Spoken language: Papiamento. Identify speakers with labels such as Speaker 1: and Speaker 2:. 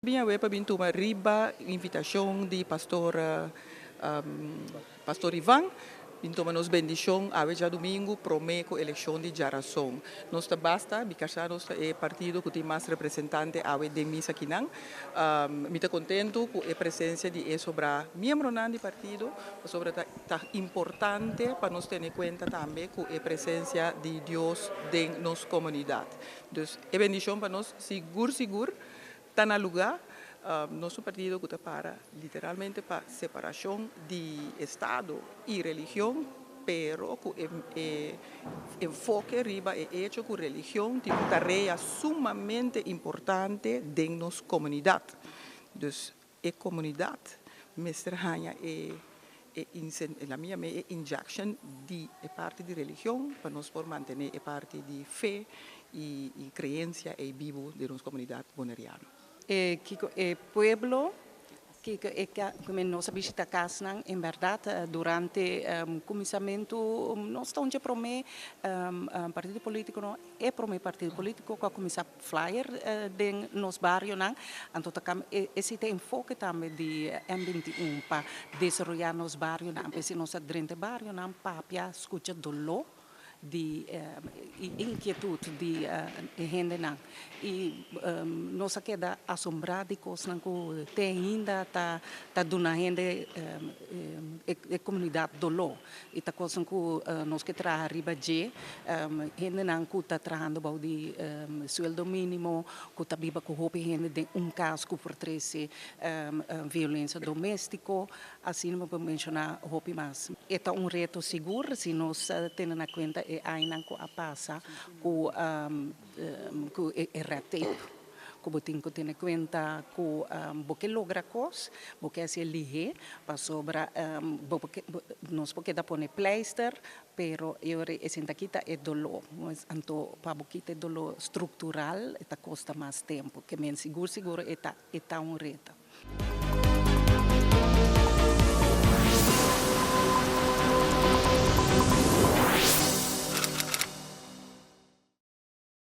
Speaker 1: Bin awe pa bin tuma riba invitashon di Pastor Pastor Ivan bin tuma nos bendishon awe djadumingu prome ku elekshon di djarason. Nos ta basta mi kasá nos ta e partido ku tin mas representante awe den misa akinan. Mi ta kontentu ku e presensia di e sobrá miembronan di partido pasobra ta ta importante pa nos tene kuenta tambe ku e presensia di Dios den nos komunidat. Dus e bendishon pa nos sigur sigur Ta na lugá nos un partido ku ta para literalmente pa separashon di estado i religion, pero ku e enfoke riba e echo ku religion tin un tarea sumamente importante den nos komunidat. Dus e komunidat mester haña e e injection di e parti di religion pa nos por mantené e parti di fe i creencia ei bibu den nos comunidad boneriano.
Speaker 2: E kiko e pueblo, kiko e nos a bishita casnan en berdad durante cuminsamentu nos ta un dje prome partido politico no e prome partido politico cu a cuminsa flyer den nos barionan anto ta cambia esey ta e enfoke tambe di M 21 pa desaroya nos barionan p'esey nos a drenta e barionan papia scucha dolor di e inkietut di e hendenan i nos a keda asombrá di kosnan ku te ainda ta ta duna hende e komunidat doló i ta kosnan ku nos ke traha riba dje hendenan ku ta trahando bou di sueldo mínimo ku ta biba ku hopi hende den un kas ku por trese violensia doméstiko. Asina bo por menshoná hopi mas. E ta un reto sigur si nos tene na kuenta e añanan ku a pasa ku ku e red tape ku bo tin ku tene kuenta ku bo ke logra kos, bo ke hasié lihé pasobra bo por ke nos por keda pone pleister pero e ora e sinta kita e doló. Anto pa bo kita e doló struktural e ta kosta mas tempu. Ke men sigur sigur e ta e ta un reto.